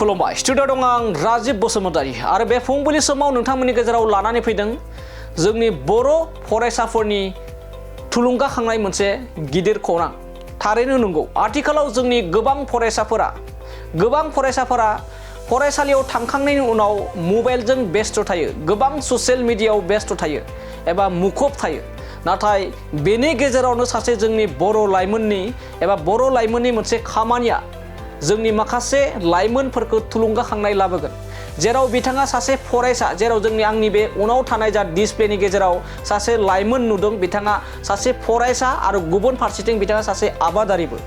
खुलुमबाय स्टुडिअ दं आं राजिब बसुमतारी आरो बे फुंबिलि समाव नोंथांमोननि गेजेराव लानानै फैदों जोंनि बर' फरायसाफोरनि थुलुंगाखांनाय मोनसे गिदिर खौरां। थारैनो नंगौ, आथिखालाव जोंनि गोबां फरायसाफोरा फरायसालियाव थांखांनायनि उनाव मबाइलजों बेस्थ थायो, गोबां ससियेल मिडियायाव बेस्थ थायो एबा मुखुब थायो। नाथाय बेनि गेजेरावनो सासे जोंनि बर' लाइमोननि मोनसे खामानिया जोंनि माखासे लाइमोनफोरखौ थुलुंगाखांनाय लाबोगोन, जेराव बिथाङा सासे फरायसा, जेराव आंनि बे उनाव थानाय जा डिसप्लेनि गेजेराव सासे लाइमोन नुदों, बिथाङा सासे फरायसा आरो गुबुन फारसेथिं बिथाङा सासे आबादारिबो।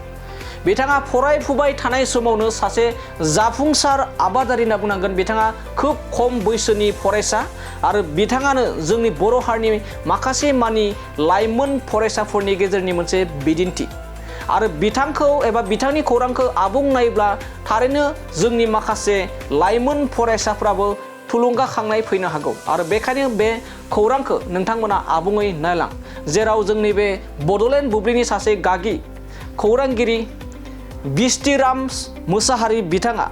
बिथाङा फरायफुबाय थानाय समावनो सासे जाफुंसार आबादारि होनना बुंनांगोन। बिथाङा खोब खम बैसोनि फरायसा आरो बिथाङानो जोंनि बर' हारिनि माखासे मानि लाइमोन फरायसाफोरनि गेजेरनि मोनसे बिदिन्थि। आरो बिथांखौ एबा बिथांनि खौरांखौ आबुं नायोब्ला थारैनो जोंनि माखासे लाइमोन फरायसाफ्राबो थुलुंगाखांनाय फैनो हागौ। आरो बेखायनो बे खौरांखौ नोंथांमोना आबुङै नायलां, जेराव जोंनि बे बड'लेण्ड बुब्लिनि सासे गागि खौरांगिरि बिस्तिराम मोसाहारि बिथाङा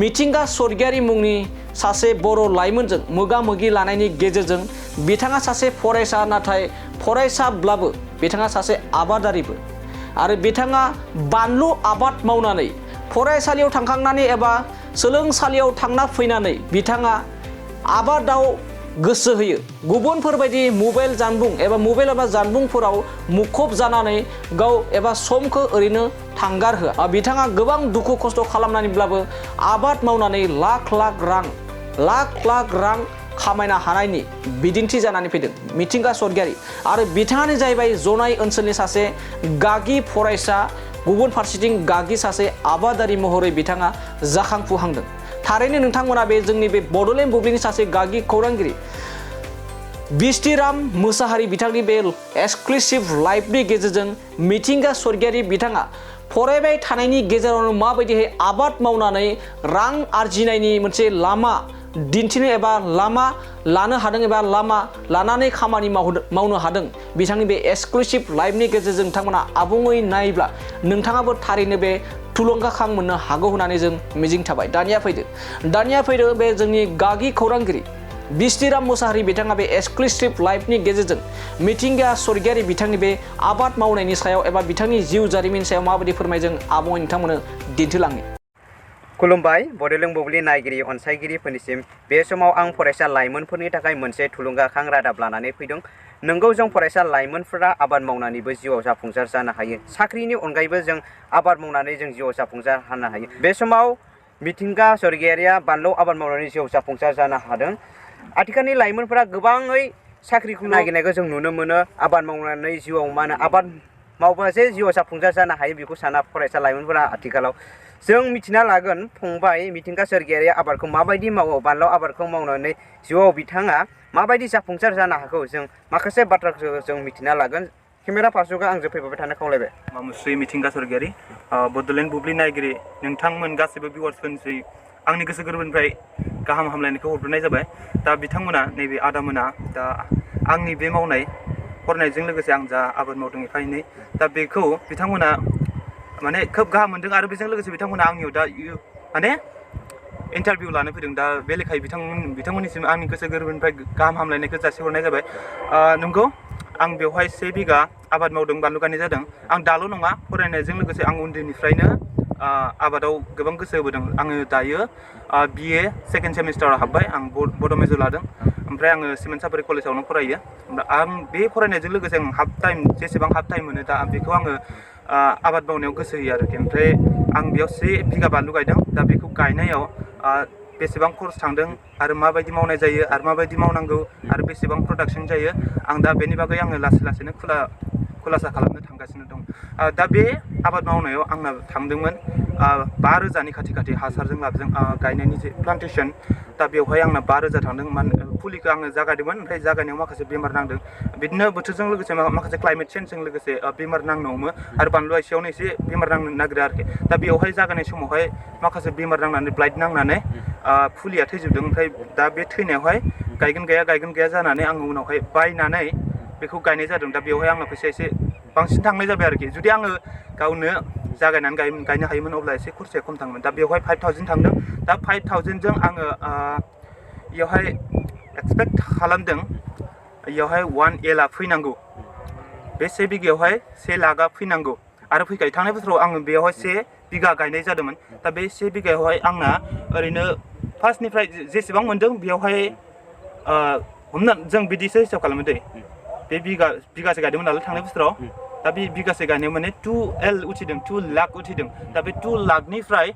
मिथिंगा स्वर्गियारी मुंनि सासे बर' लाइमोनजों मोगा मोगि लानायनि गेजेरजों बिथाङा सासे फरायसा, नाथाय फरायसाब्लाबो बिथाङा सासे आबादारिबो। आरो बिथाङा बानलु आबाद मावनानै फरायसालियाव थांखांनानै एबा सोलोंसालियाव थांना फैनानै बिथाङा आबादाव गोसो होयो। गुबुनफोरबायदि मबाइल एबा जानबुंफोराव मुखुब जानानै गाव एबा समखौ ओरैनो थांगारहोआ। बिथाङा गोबां दुखु खस्थ' खालामनानैब्लाबो आबाद मावनानै लाख लाख रां खामायनो हानायनि बिदिन्थि जानानै फैदों मिथिंगा स्वर्गियारी। आरो बिथाङानो जाहैबाय जनाय ओनसोलनि सासे गागि फरायसा, गुबुन फारसेथिं गागि सासे आबादारि महरै बिथाङा जाखांफुहांदों। थारैनो नोंथांमोना बे जोंनि बे बड'लेण्ड बुब्लिनि सासे गागि खौरांगिरि बिस्तिराम मोसाहारि बिथांनि बे एक्सक्लुसिभ लाइभनि गेजेरजों मिथिंगा स्वर्गियारी बिथाङा फरायबाय थानायनि गेजेरावनो माबायदिहाय आबाद मावनानै रां आरजिनायनि मोनसे लामा दिन्थिनो एबा लामा लानो हादों एबा लामा लानानै खामानि मावनो हादों, बिथांनि बे एक्सक्लुसिभ लाइभनि गेजेरजों नोंथांमोना आबुङै नायोब्ला नोंथाङाबो थारैनो बे थुलुंगाखां मोननो हागौ होननानै जों मिजिं थाबाय। दानिया फैदो बे जोंनि गागि खौरांगिरि बिस्तिराम मोसाहारि बिथाङा बे एक्सक्लुसिभ लाइभनि गेजेरजों मिथिंगा स्वर्गियारी बिथांनि बे आबाद मावनायनि सायाव एबा बिथांनि जिउ जारिमिननि सायाव माबायदि फोरमायजों आबुङै नोंथांमोननो दिन्थिलाङो। खुलुमबाय बड'लेण्ड बुब्लि नायगिरि अनसायगिरिफोरनिसिम। बे समाव आं फरायसा लाइमोनफोरनि थाखाय मोनसे थुलुंगाखां रादाब लानानै फैदों। नोंगौ, जों फरायसा लाइमोनफोरा आबाद मावनानैबो जिउआव जाफुंसार जानो हायो। साख्रिनि अनगायैबो जों आबाद मावनानै जों जिउआव जाफुंसार जानो हायो। बे समाव मिथिंगा स्वर्गियारिया बानलु आबाद मावनानै जिउआव जाफुंसार जानो हादों। आथिखालनि लाइमोनफोरा गोबाङै साख्रिखौ नागिरनायखौ जों नुनो मोनो। आबाद मावनानै जिउआव आबाद मावबासो जिउआव जाफुंसार जानो हायो बेखौ साना फरायसा लाइमोनफोरा आथिखालाव। जों मिथिना लागोन फंबाय मिथिंगा स्वर्गियारि आबादखौ माबायदि मावो, बानलु आबादखौ मावनानै जिउआव बिथाङा माबायदि जाफुंसार जानो हागौ, जों माखासे बाथ्राखौ जों मिथिना लागोन। केमेरा पार्सनखौ आंजों फैफाबाय थानो खावलायबाय। मामुस्रि मिथिंगा स्वर्गियारि, बड'लेण्ड बुब्लि नायगिरि नोंथांमोन गासैबो भिउवार्सफोरनिसै आंनि गोसो गोरबोनिफ्राय गाहाम हामलायनायखौ हरग्रोनाय जाबाय। दा बिथांमोना नैबे आदामोना दा आंनि बे मावनाय फरायनायजों लोगोसे आं जा आबाद मावदों एफा एनै, दा बेखौ बिथांमोना माने खोब गाहाम मोनदों। आरो बेजों लोगोसे बिथांमोना आंनियाव दा माने इन्टारभिउ लानो फैदों। दा बे लेखायै बिथांमोननिसिम आंनि गोसो गोरबोनिफ्राय गाहाम हामलायनायखौ जासिहरनाय जाबाय। नंगौ, आं बेवहाय 1 बिघा आबाद मावदों, बानलु गायनाय जादों। आं दाल' नङा, फरायनायजों लोगोसे आं उन्दैनिफ्रायनो आबादाव गोबां गोसो होबोदों। आङो दायो BA सेकेन्ड सेमिस्टाराव हाबबाय। आं बड' मेजर लादों। ओमफ्राय आङो सिमेन्ट सापरि कलेजावनो फरायो। आं बे फरायनायजों लोगोसे आं जेसेबां हाफ टाइम मोनो दा बेखौ आङो आबाद मावनायाव गोसो होयो आरोखि। ओमफ्राय आं बेयाव 1 बिघा बानलु गायदों। दा बेखौ गायनायाव बेसेबां खरस थांदों आरो माबायदि मावनाय जायो आरो माबायदि मावनांगौ आरो बेसेबां प्रडाक्सन जायो, आं दा बेनि बागै आङो लासैनो खुलासा खालामनो थांगासिनो दं। दा बे आबाद मावनायाव आंना थांदोंमोन 5,000नि खाथि हासारजों लाबजों गायनायनि जे प्लान्टेसन, दा बेवहाय आंना 5,000 थांदों। फुलिखौ आङो जागायदोंमोन, ओमफ्राय जागायनायाव माखासे बेमार नांदों। बिदिनो बोथोरजों लोगोसे माखासे क्लाइमेट चेन्जजों लोगोसे बेमार नांनो हमो आरो बानलुआ एसेयावनो एसे बेमार नांनो नागिरो आरोखि। दा बेवहाय जागायनाय समावहाय माखासे बेमार नांनानै ब्लाइट नांनानै फुलिया थैजोबदों। ओमफ्राय दा बे थैनायावहाय गायगोन गैया जानानै आङो उनावहाय बायनानै बेखौ गायनाय जादों। दा बेवहाय आंना फैसाया एसे बांसिन थांनाय जाबाय आरोखि जुदि आङो गावनो जागायनानै गायनो हायोमोन अब्ला एसे खरसाया खम थाङोमोन दा बेवहाय 5000 थांदों दा 5000 जों आङो बेयावहाय एक्सपेक्ट खालामदों बेयावहाय 1 L फैनांगौ बे 1 बिघायावहाय 1 लाखा फैनांगौ आरो फैखायो थांनाय बोसोराव आङो बेयावहाय 1 बिघा गायनाय जादोंमोन दा बे 1 बिघायावहाय आंना ओरैनो फार्स्टनिफ्राय जेसेबां मोन्दों बेयावहाय हमना जों बिदिसो हिसाब खालामो दै बे बिगासे गायदोंमोन नालाय थांनाय बोसोराव दा बे बिगासे गायनायाव माने 2 L उथिदों 2 लाख उथिदों दा बे 2 लाखनिफ्राय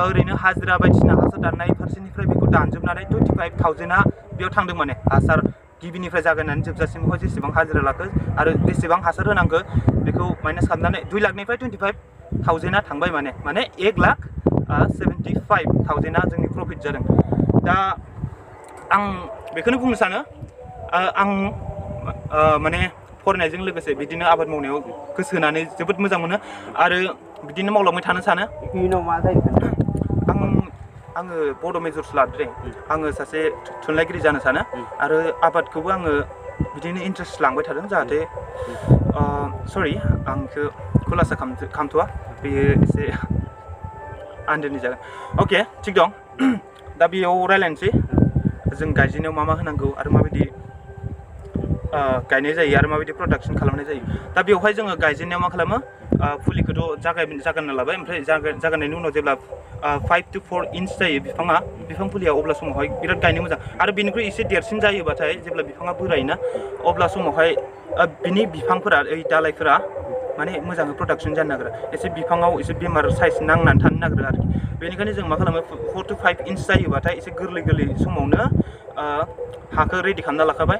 ओरैनो हाजिरा बायदिसिना हासार दाननाय फारसेनिफ्राय बेखौ दानजोबनानै 25,000 बेयाव थांदों माने हासार गिबिनिफ्राय जागायनानै जोबजासिमखौ जेसेबां हाजिरा लाखो आरो बेसेबां हासार होनांगौ बेखौ माइनास खालामनानै 2 लाखनिफ्राय 25,000 थांबाय माने 1,75,000 जोंनि प्रफिट जादों दा आं बेखौनो बुंनो सानो आं माने फरायनायजों लोगोसे बिदिनो आबाद मावनायाव गोसो होनानै जोबोद मोजां मोनो आरो बिदिनो मावलांबाय थानो सानो इयुनाव मा जायो आङो बड' मेजर्स लादों आङो सासे थुनलाइगिरि जानो सानो आरो आबादखौबो आङो बिदिनो इन्ट्रेस्ट लांबाय थादों जाहाथे सरि आं बेखौ खुलासा खालामथ'वा बेयो एसे आन्दोनि जागोन अके थिग दं दा बेयाव रायज्लायनोसै जों गायजेननायाव मा होनांगौ आरो माबायदि गायनाय जायो आरो माबायदि प्रडाक्सन खालामनाय जायो दा बेवहाय जोङो गायजेननायाव मा खालामो फुलिखौथ' जागायना लाबाय ओमफ्राय जागायनायनि उनाव जेब्ला 5 to 4 इंच जायो बिफां फुलिया अब्ला समावहाय बिराद गायनो मोजां आरो बेनिख्रुइ एसे देरसिन जायोबाथाय जेब्ला बिफाङा बोरायोना अब्ला समावहाय बिनि बिफांफोरा दालाइफोरा माने मोजाङै प्रडाक्सन जानो नागिरा एसे बिफाङाव एसे बेमार साइज नांनानै थानो नागिरो आरोखि बेनिखायनो जों मा खालामो 4 to 5 इंच जायोबाथाय एसे गोरलै समावनो हाखौ रेडि खालामना लाखाबाय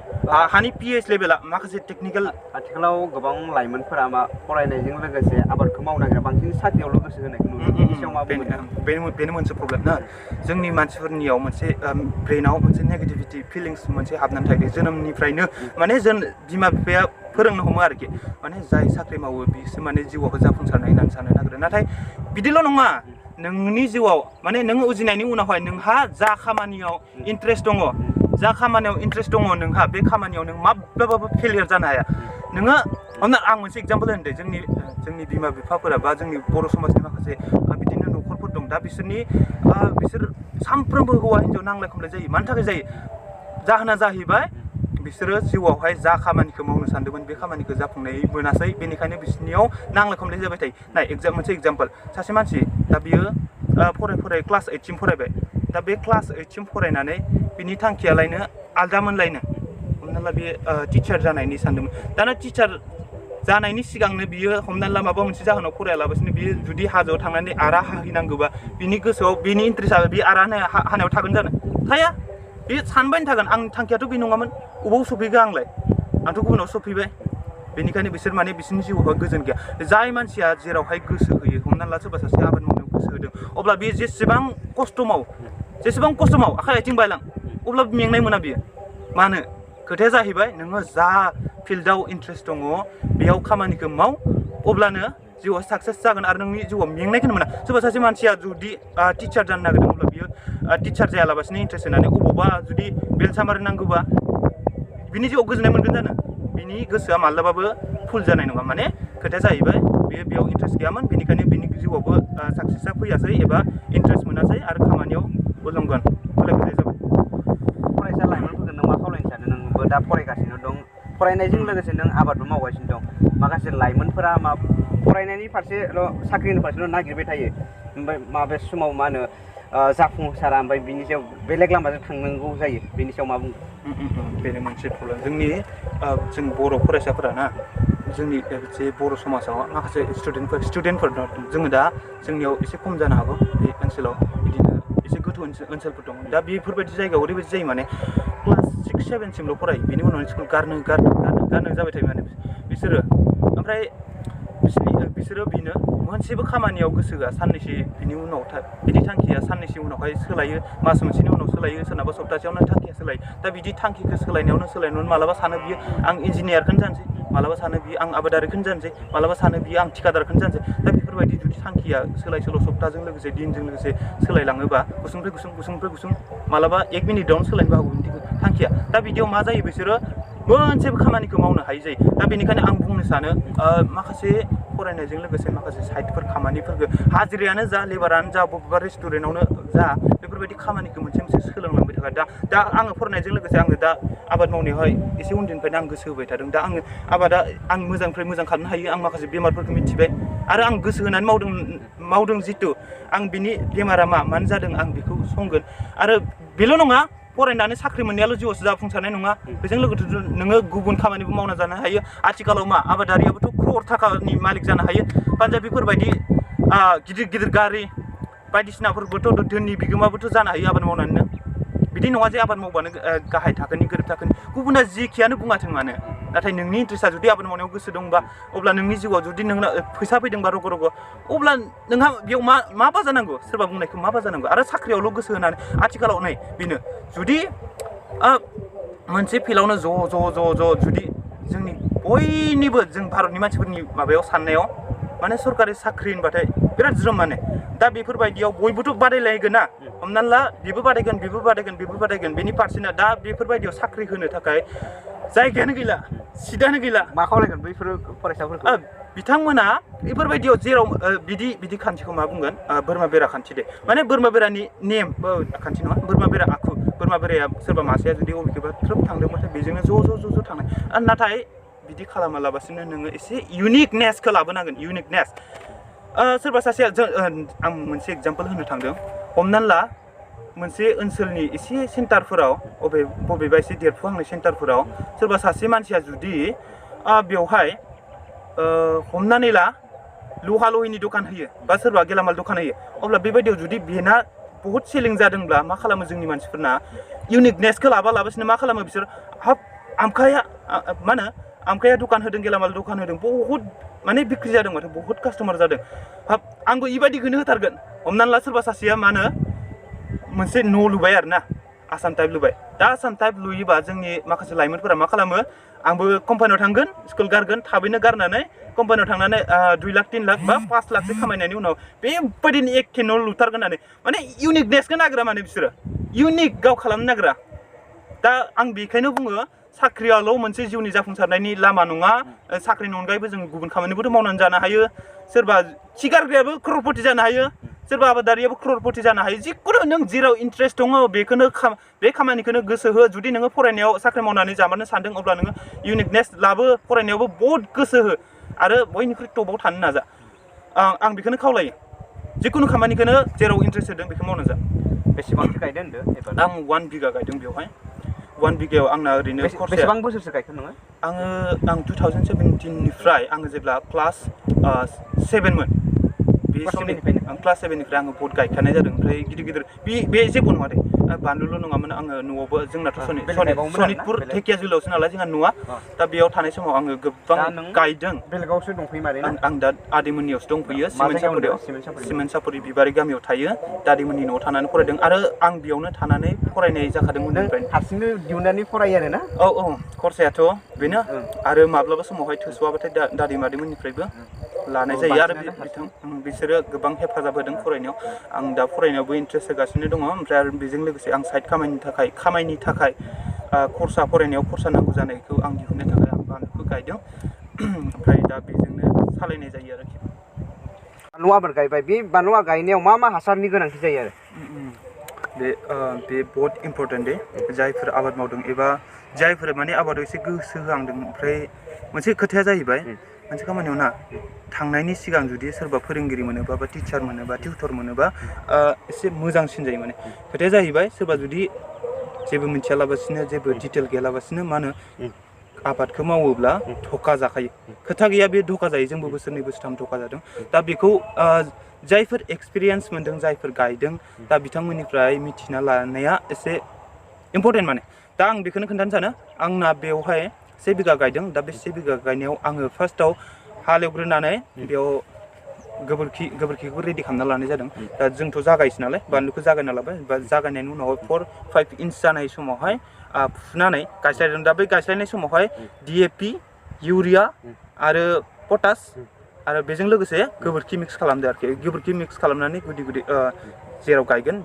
हानि pH लेभेला माखासे टेक्निकेल आथिखालाव गोबां लाइमोनफोरा फरायनायजों लोगोसे आबादखौ मावनो नागिरा बांसिन साख्रियावल' गोसो होनायखौ नुनो बेनो मोनसे प्रब्लेम ना जोंनि मानसिफोरनियाव मोनसे ब्रेनाव मोनसे नेगेटिभिटि फिलिंस मोनसे हाबनानै थायो जोनोमनिफ्रायनो माने बिमा बिफाया फोरोंनो हमो आरोखि माने जाय साख्रि मावो बिसो माने जिउआव जाफुंसारनाय होननानै साननो नागिरो नाथाय बिदिल' नङा नोंनि जिउआव माने नों उजिनायनि उनावहाय नोंहा जा खामानियाव इन्ट्रेस्ट दङ नोंहा बे खामानियाव नों माब्लाबाबो फेलियर जानो हाया नोङो हमना आं मोनसे एग्जाम्पल होनदों जोंनि बिमा बिफाफोरा बा जोंनि बर' समाजनि माखासे बिदिनो न'खरफोर दं दा बिसोर सानफ्रोमबो हौवा हिन्जाव नांलाय खमलाय जायो मानि थाखाय जायो जाहोना जाहैबाय बिसोरो जिउआवहाय जा खामानिखौ मावनो सानदोंमोन बे खामानिखौ जाफुंनाय मोनासै बेनिखायनो बिसोरनियाव नांलाय खमलाय जाबाय थायो नाय मोनसे एग्जाम्पल सासे मानसि दा बियो फराय क्लास 8 सिम फरायबाय दा बे क्लास 8 सिम फरायनानै बिनि थांखियालायनो आलदामोनलायनो हमना ला बेयो टिचार जानायनि सानदोंमोन दाना टिचार जानायनि सिगांनो बियो हमना ला माबा मोनसे जाहोनाव फरायालाबासिनो बियो जुदि हाजोआव थांनानै आरा हाहैनांगौबा बिनि गोसोआव बिनि इन्ट्रेस्टआ बे आरा हानायाव थागोन जानो थाया बे सानबाय थागोन आंनि थांखियाथ' बे नङामोन अबाव सफैगो आंलाय आंथ' गुबुनाव सफैबाय बेनिखायनो बिसोरनि जिउआवहाय गोजोन गैया जाय मानसिया जेरावहाय गोसो होयो हमना ला सोरबा सासे आबाद मावनायाव गोसो होदों अब्ला बियो जेसेबां खस्थ' माव आखाइ आथिं बायलां अब्लाबो मेंनाय मोना बियो मानो खोथाया जाहैबाय नोङो जा फिल्डआव इन्ट्रेस्ट दङ बेयाव खामानिखौ माव अब्लानो जिउआव साक्सेस जागोन आरो नोंनि जिउआव मेंनायखौनो मोना सोरबा सासे मानसिया जुदि टिचार जानो नागिरदों अब्ला बियो टिचार जायालाबासिनो इन्ट्रेस्ट होनानै अबावबा जुदि बेल सामार नांगौबा बिनि जिउआव गोजोननाय मोनगोन जानो बिनि गोसोआ माब्लाबाबो फुल जानाय नङा माने खोथाया जाहैबाय बेयाव इन्ट्रेस्ट गैयामोन बेनिखायनो बिनि जिउआवबो साक्सेसआ फैयासै एबा इन्ट्रेस्ट मोनासै आरो खामानियाव उलंगन जाबाय फरायसा लाइमोनफोरखौ नों मा खावलायनो सानो नोंबो दा फरायगासिनो दं फरायनायजों लोगोसे नों आबादबो मावगासिनो दं माखासे लाइमोनफोरा फरायनायनि फारसेल' साख्रिनि फारसेल' नागिरबाय थायो ओमफ्राय माबे समाव मा होनो जाफुंसारा ओमफ्राय बिनि सायाव बेलेग लामाजों थांनांगौ जायो बेनि सायाव मा बुंगोन बेनो मोनसे प्रब्लेम जों बर' फरायसाफोरा ना जोंनि जे बर' समाजाव माखासे स्टुडेन्टफोर दं जोङो दा जोंनियाव एसे खम जानो हागौ बे ओनसोलाव बिदिनो एसे गोथौ ओनसोलफोर दं दा बेफोरबायदि जायगायाव ओरैबायदि जायो माने क्लास 6, 7 सिमल' फरायो बिनि उनाव स्कुल गारनो जाबाय थायो माने बिसोरो ओमफ्राय बिसोरो बेनो मोनसेबो खामानियाव गोसो होआ साननैसो बिनि उनाव बिदि थांखिया साननैसो उनावहाय सोलायो मास मोनसेनि उनाव सोलायो सोरनाबा सप्तासेयावनो थांखिया सोलायो दा बिदि थांखिखौ सोलायनायावनो मालाबा सानो बियो आं इन्जिनियारखौनो जानोसै मालाबा सानो बियो आं आबादारिखौनो जानोसै मालाबा सानो बियो आं थिकादारखौनो जानोसै दा बेफोरबायदि जुदि थांखिया सोलाय सोल' सप्ताजों लोगोसे दिनजों लोगोसे सोलायलाङोबा गुसुंनिफ्राय गुसुं मालाबा 1 मिनिटावनो सोलायनोबो हागौ थांखिया दा बिदियाव मा जायो बिसोरो मोनसेबो खामानिखौ मावनो हायै जायो दा बेनिखायनो आं बुंनो सानो माखासे फरायनायजों लोगोसे माखासे साइडफोर खामानिफोरखौ हाजिरायानो जा लेबारानो जा बबेबा रेस्टुरेन्टआवनो जा बेफोरबायदि खामानिखौ मोनसे मोनसे सोलोंलांबाय थाखाय दा आङो फरायनायजों लोगोसे आङो दा आबाद मावनायावहाय एसे उन्दैनिफ्रायनो आं गोसो होबाय थादों दा आङो आबादा आं मोजांनिफ्राय मोजां खालामनो हायो आं माखासे बेमारफोरखौ मिथिबाय आरो आं गोसो होनानै मावदों जितु आं बिनि बेमारा मानो जादों आं बेखौ संगोन आरो बेल' नङा फरायनानै साख्रि मोननायाल' जिउआवसो जाफुंसारनाय नङा बेजों लोगोसे नोङो गुबुन खामानिबो मावना जानो हायो आथिखालाव मा आबादारियाबोथ' क्रर थाखानि मालिक जानो हायो पान्जाबिफोरबायदि गिदिर गिदिर गारि बायदिसिनाफोरबोथ' धोननि बिगोमाबोथ' जानो हायो आबाद मावनानैनो बिदि नङा जे आबाद मावबानो गाहाय थाखोनि गोरिब थाखोनि गुबुना जेखियानो बुङाथों मानो नाथाय नोंनि इन्ट्रेस्टआ जुदि आबाद मावनायाव गोसो दंबा अब्ला नोंनि जिउआव जुदि नोंना फैसा फैदोंबा रग' रग' अब्ला नोंहा बेयाव मा बाजानांगौ सोरबा बुंनायखौ मा बाजानांगौ आरो साख्रियावल' गोसो होनानै आथिखालाव नै बेनो जुदि मोनसे फिल्डआवनो ज' जुदि जोंनि बयनिबो जों भारतनि मानसिफोरनि माबायाव साननायाव माने सरकारि साख्रि होनबाथाय बिराद ज्रोम माने दा बेफोरबायदियाव बयबोथ' बादायलायगोन ना हमनानै ला बेबो बादायगोन बेनि पारसेन्टआ दा बेफोरबायदियाव साख्रि होनो थाखाय जायगायानो गैला सिटानो गैला मा खावलायगोन बैफोर फरायसाफोरखौ बिथांमोना बेफोरबायदियाव जेराव बिदि खान्थिखौ मा बुंगोन बोरमा बेरा खान्थि दे माने बोरमा बेरानि नेम खान्थि नङा बोरमा बेरा आखु बोरमा बेराया सोरबा मासेया जुदि बबेखौबा थ्रोब थांदोंबाथाय बेजोंनो ज' थांनाय नाथाय बिदि खालामालाबासिनो नोङो एसे इउनिकनेसखौ लाबोनांगोन इउनिकनेस सोरबा सासेया आं मोनसे एग्जाम्पल होनो थांदों हमनानै ला मोनसे ओनसोलनि एसे सेन्टारफोराव बबेबा एसे देरफुहांनाय सेन्टारफोराव सोरबा सासे मानसिया जुदि बेवहाय हमनानै ला लहा लहिनि दखान होयो बा सोरबा गेलामाल दखान होयो अब्ला बेबायदियाव जुदि बेना बहुद सेलिं जादोंब्ला मा खालामो जोंनि मानसिफोरना इउनिकनेसखौ लाबालासिनो मा खालामो बिसोर हाब आमखाया दखान होदों गेलामाल दखान होदों बहुद माने बिक्रि जादों माथो बहुद कास्टमार जादों हाब आंबो बेबायदिखौनो होथारगोन हमनानै ला सोरबा सासेया मा होनो मोनसे न' लुबाय आरो ना आसाम टाइप लुबाय दा आसाम टाइप लुयोबा जोंनि माखासे लाइमोनफोरा मा खालामो आंबो कम्पानियाव थांगोन स्कुल गारगोन थाबैनो गारनानै कम्पानियाव थांनानै 2 लाख 3 लाख बा 5 लाखसो खामायनायनि उनाव बेबायदिनो एखे न' लुथारगोन होननानै माने इउनिकनेसखौ नागिरा माने बिसोरो इउनिक गाव खालामनो नागिरा दा आं बेखायनो बुङो साख्रियाल' मोनसे जिउनि जाफुंसारनायनि लामा नङा साख्रिनि अनगायैबो जों गुबुन खामानिबोथ' मावनानै जानो हायो सोरबा सिगारग्रायाबो क्ररपति जानो हायो सोरबा आबादारियाबो क्ररपति जानो हायो जिखुनु नों जेराव इन्ट्रेस्ट दङ बेखौनो बे खामानिखौनो गोसो हो जुदि नोङो फरायनायाव साख्रि मावनानै जामारनो सानदों अब्ला नोङो इउनिकनेस लाबो फरायनायावबो बहुद गोसो हो आरो बयनिख्रुइ टपाव थानो नाजा आं बेखौनो खावलायो जिखुनु खामानिखौनो जेराव इन्ट्रेस्ट होदों बेखौ मावनो जा बेसेबांसो गायदों होनदों आं 1 बिगा गायदों बेवहाय 1 बिगायाव आंना ओरैनो बेसेबां बोसोरसो गायखो नोङो आं 2017 निफ्राय आङो जेब्ला क्लास 7 मोन आं क्लास 7 निफ्राय आङो बहुत गायखानाय जादों ओमफ्राय गिदिर बे जेबो नङा दे बानलुल' नङामोन आङो न'आवबो जोंनाथ' सनितपुर धेकियाजुलियावसो नालाय जोंहा न'आ दा बेयाव थानाय समाव आङो गोबां गायदों बेलेगावसो दंफैयो मारै आं दा आदैमोननियावसो दंफैयो सिमेन्ट सापरि बिबारि गामियाव थायो दादैमोननि न'आव थानानै फरायदों आरो आं बेयावनो थानानै फरायनाय जाखादोंमोन हारसिंनो दिहुननानै फरायो आरो ना औ खरसायाथ' बेनो आरो माब्लाबा समावहाय थोस'वाबाथाय दादै मादैमोननिफ्रायबो लानाय जायो आरो बिसोरो गोबां हेफाजाब होदों फरायनायाव आं दा फरायनायावबो इन्ट्रेस्ट होगासिनो दङ ओमफ्राय आरो बेजों लोगोसे आं साइड खामायनि थाखाय खरसा फरायनायाव खरसा नांगौ जानायखौ आं दिहुननो थाखाय आं बानलुखौ गायदों ओमफ्राय दा बेजोंनो सालायनाय जायो आरोखि बानलु आबाद गायबाय बे बानलु गायनायाव मा हासारनि गोनांथि जायो आरो बे बहुत इम्पर्टेन्ट दे जायफोर आबाद मावदों एबा जायफोर माने आबादाव एसे गोसो होहांदों ओमफ्राय मोनसे खोथाया जाहैबाय मोनसे खामानियाव ना थांनायनि सिगां जुदि सोरबा फोरोंगिरि मोनोबा बा टिचार मोनोबा टिउटर मोनोबा एसे मोजांसिन जायो माने खोथाया जाहैबाय सोरबा जुदि जेबो मिथियालाबासिनो जेबो डिटेल गैयालाबासिनो मा होनो आबादखौ मावोब्ला धोखा जाखायो खोथा गैया बे धोखा जायो जोंबो बोसोरनै बोसोरथाम धोखा जादों दा बेखौ जायफोर एक्सपिरियेन्स मोनदों जायफोर गायदों दा बिथांमोननिफ्राय मिथिना लानाया एसे इम्पर्टेन्ट माने दा आं बेखौनो खोन्थानो सानो आंना बेवहाय 1 बिगा गायदों दा बे 1 बिगा गायनायाव आङो फार्स्टआव हालेवग्रोनानै बेयाव गोबोरखिखौ रेडि खालामना लानाय जादों दा जोंथ' जागायसै नालाय बानलुखौ जागायना लाबाय बा जागायनायनि उनाव 4-5 इन्च जानाय समावहाय फुनानै गायस्लायदों दा बै गायस्लायनाय समावहाय DAP इउरिया आरो पटास आरो बेजों लोगोसे गोबोरखि मिक्स खालामदो आरोखि गोबोरखि मिक्स खालामनानै गुदि जेराव गायगोन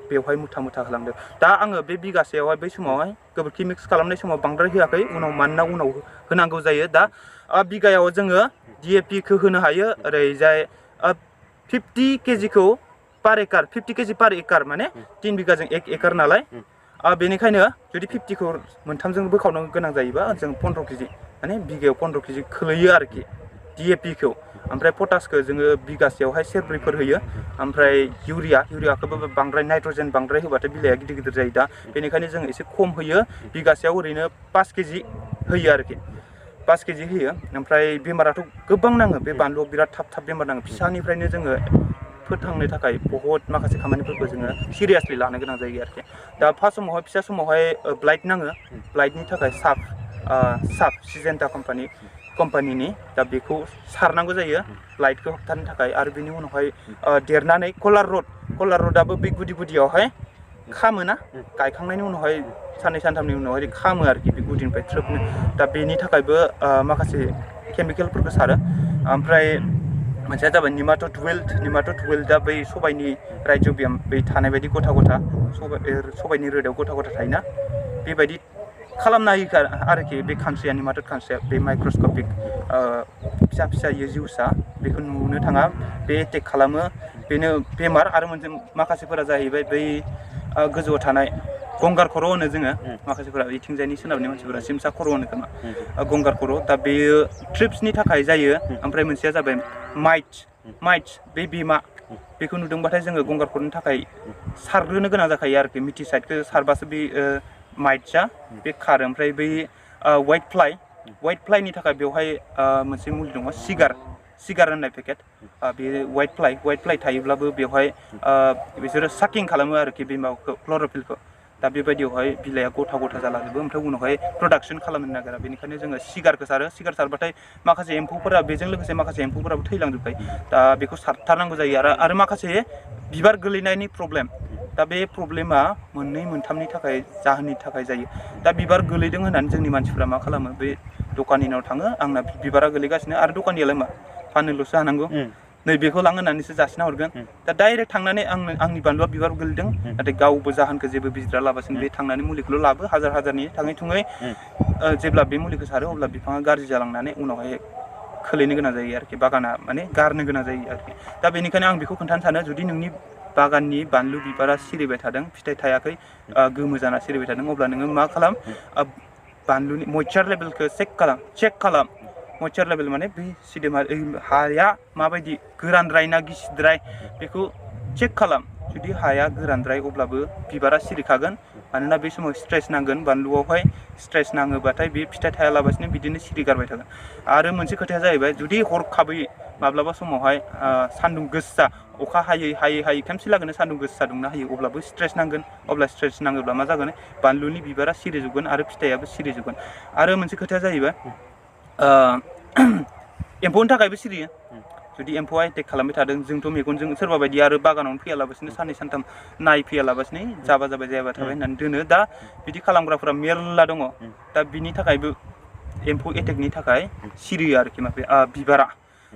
बेवहाय मुथा मुथा होलांदों दा आङो बे बिगासेयावहाय बै समावहाय गोबोरखि मिक्स खालामनाय समाव बांद्राय होआखै उनाव मानोना उनाव होनांगौ जायो दा बिगायाव जोङो DAP खौ होनो हायो ओरैजाय 50 केजिखौ पार एकार 50 केजि पार एकार माने 3 बिगाजों 1 एकार नालाय बेनिखायनो जुदि 50 खौ मोनथामजों बोखावनो गोनां जायोबा जों 15 केजि माने बिगायाव 15 केजि खोलैयो आरोखि DAP खौ ओमफ्राय पटासखौ जोङो बिगासेयावहाय सेरब्रैफोर होयो ओमफ्राय इउरियाखौबो बांद्राय नाइट्रजेन बांद्राय होबाथाय बिलाइया गिदिर गिदिर जायो दा बेनिखायनो जों एसे खम होयो बिगासेयाव ओरैनो 5 केजि होयो आरोखि 5 केजि होयो ओमफ्राय बेमाराथ' गोबां नाङो बे बानलुआव बिराद थाब बेमार नाङो फिसानिफ्रायनो जोङो फोथांनो थाखाय बहुत माखासे खामानिफोरखौ जोङो सिरियासलि लानो गोनां जायो आरोखि दा फार्स्ट समावहाय फिसा समावहाय ब्लाइट नाङो ब्लाइटनि थाखाय साफ सिजेन्टा कम्पानिनि दा बेखौ सारनांगौ जायो ब्लाइटखौ होबथानो थाखाय आरो बेनि उनावहाय देरनानै कलार रडआबो बे गुदि गुदियावहाय खामोना गायखांनायनि उनावहाय साननै सानथामनि उनावहाय खामो आरोखि बे गुदिनिफ्राय थ्रोबनो दा बेनि थाखायबो माखासे केमिकेलफोरखौ सारो ओमफ्राय मोनसेया जाबाय निमाट'ड बै सबाइनि राइजोबियाम बै थानाय बायदि गथा सबाइनि रोदायाव गथा थायोना बेबायदि खालामना होयो आरोखि बे खानस्रिया निमाट'ड खानस्रिया बे माइक्रस्कपिक फिसा जिउसा बेखौ नुनो थाङा बे एटेक खालामो बेनो बेमार आरो मोनसे माखासेफोरा जाहैबाय बै गोजौआव थानाय गंगार खर' होनो जोङो माखासेफोरा इथिंजायनि सोनाबनि मानसिफोरा सिमसा खर' होनो खोमा गंगार खर' दा बेयो ट्रिप्सनि थाखाय जायो ओमफ्राय मोनसेया जाबाय माइट्स बे बिमा बेखौ नुदोंबाथाय जोङो गंगार खर'नि थाखाय सारग्रोनो गोनां जाखायो आरोखि मिटिसाइडखौ सारबासो बे माइट्सआ बे खारो ओमफ्राय बै वाइट फ्लाइनि थाखाय बेवहाय मोनसे मुलि दङ सिगार होननाय पेकेट बे वाइट फ्लाइ थायोब्लाबो बेवहाय बिसोरो साकिं खालामो आरोखि बे माबाखौ क्लर'फिलखौ दा बेबायदियावहाय बिलाइया गथा जालाजोबो ओमफ्राय उनावहाय प्रडाक्सन खालामनो नागिरा बेनिखायनो जोङो सिगारखौ सारो सिगार सारबाथाय माखासे एम्फौफोरा बेजों लोगोसे माखासे एम्फौफोराबो थैलांजोबबाय दा बेखौ सारथारनांगौ जायो आरो माखासे बिबार गोलैनायनि प्रब्लेम दा बे प्रब्लेमा मोननै मोनथामनि थाखाय जाहोननि थाखाय जायो दा बिबार गोलैदों होननानै जोंनि मानसिफ्रा मा खालामो बे दखानिनाव थाङो आंना बिबारा गोलैगासिनो आरो दखानियालाय मा फाननोल'सो हानांगौ नै बेखौ लां होननानैसो जासिना हरगोन दा डाइरेक्ट थांनानै आंनि बानलुआ बिबार गोलैदों नाथाय गावबो जाहोनखौ जेबो बिजिरा लाबासिनो बे थांनानै मुलिखौल' लाबो हाजारनि थाङै थुङै जेब्ला बे मुलिखौ सारो अब्ला बिफाङा गाज्रि जालांनानै उनावहाय खोलैनो गोनां जायो आरोखि बागाना माने गारनो गोनां जायो आरोखि दा बेनिखायनो आं बेखौ खोन्थानो सानो जुदि नोंनि बागाननि बानलु बिबारा सिरिबाय थादों फिथाइ थायाखै गोमो जाना सिरिबाय थादों अब्ला नोङो मा खालाम बानलुनि मयस्चार लेभेलखौ चेक खालाम मयस्चार लेभेल माने बै सिदोमा हाया माबायदि गोरानद्राय ना गिसिद्राय बेखौ चेक खालाम जुदि हाया गोरानद्राय अब्लाबो बिबारा सिरिखागोन मानोना बे समाव स्ट्रेस नांगोन बानलुआवहाय स्ट्रेस नाङोबाथाय बे फिथाइ थायालाबासिनो बिदिनो सिरिगारबाय थागोन आरो मोनसे खोथाया जाहैबाय जुदि हरखाबै माब्लाबा समावहाय सान्दुं गोसा अखा हायै खेमसे लागोनो सान्दुं गोसा दुंना होयो अब्लाबो स्ट्रेस नांगोन अब्ला स्ट्रेस नाङोब्ला मा जागोन बानलुनि बिबारा सिरिजोबगोन आरो फिथाइयाबो सिरिजोबगोन आरो मोनसे खोथाया जाहैबाय एम्फौनि थाखायबो सिरियो जुदि एम्फौआ एटेक खालामबाय थादों जोंथ' मेगनजों सोरबा बायदि आरो बागानावनो फैयालाबासिनो साननै सानथाम नायफैयालाबासिनो जाबा थाबाय होननानै दोनो दा बिदि खालामग्राफोरा मेरला दङ दा बिनि थाखायबो एम्फौ एटेकनि थाखाय सिरियो आरोखि बिबारा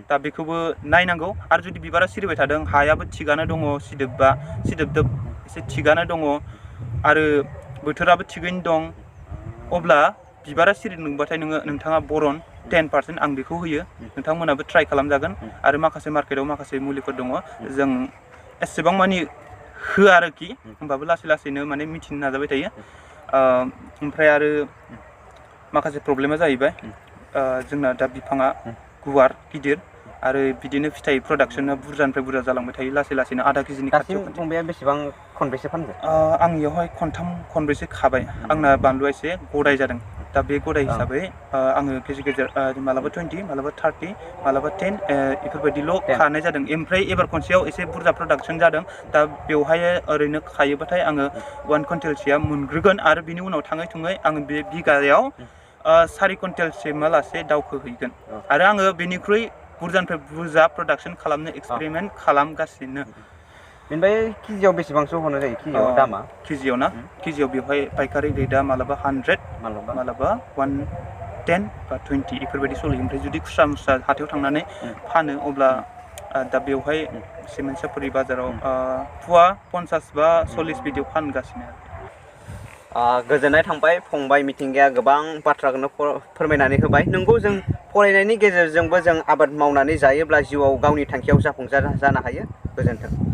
दा बेखौबो नायनांगौ आरो जुदि बिबारा सिरिबाय थादों हायाबो थिगानो दङ सिदोब एसे थिगानो दङ आरो बोथोराबो थिगैनो दं अब्ला बिबारा सिरिदोंबाथाय नोंथाङा बरन 10% आं बेखौ होयो नोंथांमोनाबो ट्राइ खालामजागोन आरो माखासे मार्केटाव माखासे मुलिफोर दङ जों एसेबां मानि होआ आरोखि होमबाबो लासैनो माने मिथिनो नाजाबाय थायो ओमफ्राय आरो माखासे प्रब्लेमा जाहैबाय जोंना दा बिफाङा गुवार गिदिर आरो बिदिनो फिथाइ प्रडाक्सना बुरजानिफ्राय बुरजा जालांबाय थायो लासैनो आधा केजिनि खाथियाव फंबाया बेसेबां खनबेसे फानदों आं इयावहाय खनब्रैसो खाबाय आंना बानलुआ एसे गदाय जादों दा बे गदाय हिसाबै आङो गेजेर मालाबा 20 मालाबा 30 मालाबा 10 बेफोरबायदिल' खानाय जादों ओमफ्राय एबार खनसेयाव एसे बुरजा प्रडाक्सन जादों दा बेवहाय ओरैनो खायोबाथाय आङो 1 कुइन्टेलसोआ मोनग्रोगोन आरो बिनि उनाव थाङै थुङै आङो बे बिगायाव 4 कुइन्टेलसिमहालासे दावखोहैगोन आरो आङो बेनिख्रुइ बुरजानिफ्राय बुरजा प्रडाक्सन खालामनो एक्सपेरिमेन्ट खालामगासिनो बेनिफ्राय केजियाव बेसेबांसो हरनाय जायो केजियाव दामा केजियाव ना केजियाव बेवहाय पाइकारि रेटआ मालाबा 100 मालाबा 110 बा 20 बेफोरबायदि सोलियो ओमफ्राय जुदि खुस्रा मुस्रा हाथायाव थांनानै फानो अब्ला दा बेवहाय सिमेन्ट बाजाराव फुवा 50 बा 40 बिदियाव फानगासिनो। गोजोननाय थांबाय फंबाय, मिथिंगाया गोबां बाथ्राखौनो फोरमायनानै होबाय। नंगौ, जों फरायनायनि गेजेरजोंबो जों आबाद मावनानै जायोब्ला जिउआव गावनि थांखियाव जाफुंसार जानो हायो। गोजोन्थों।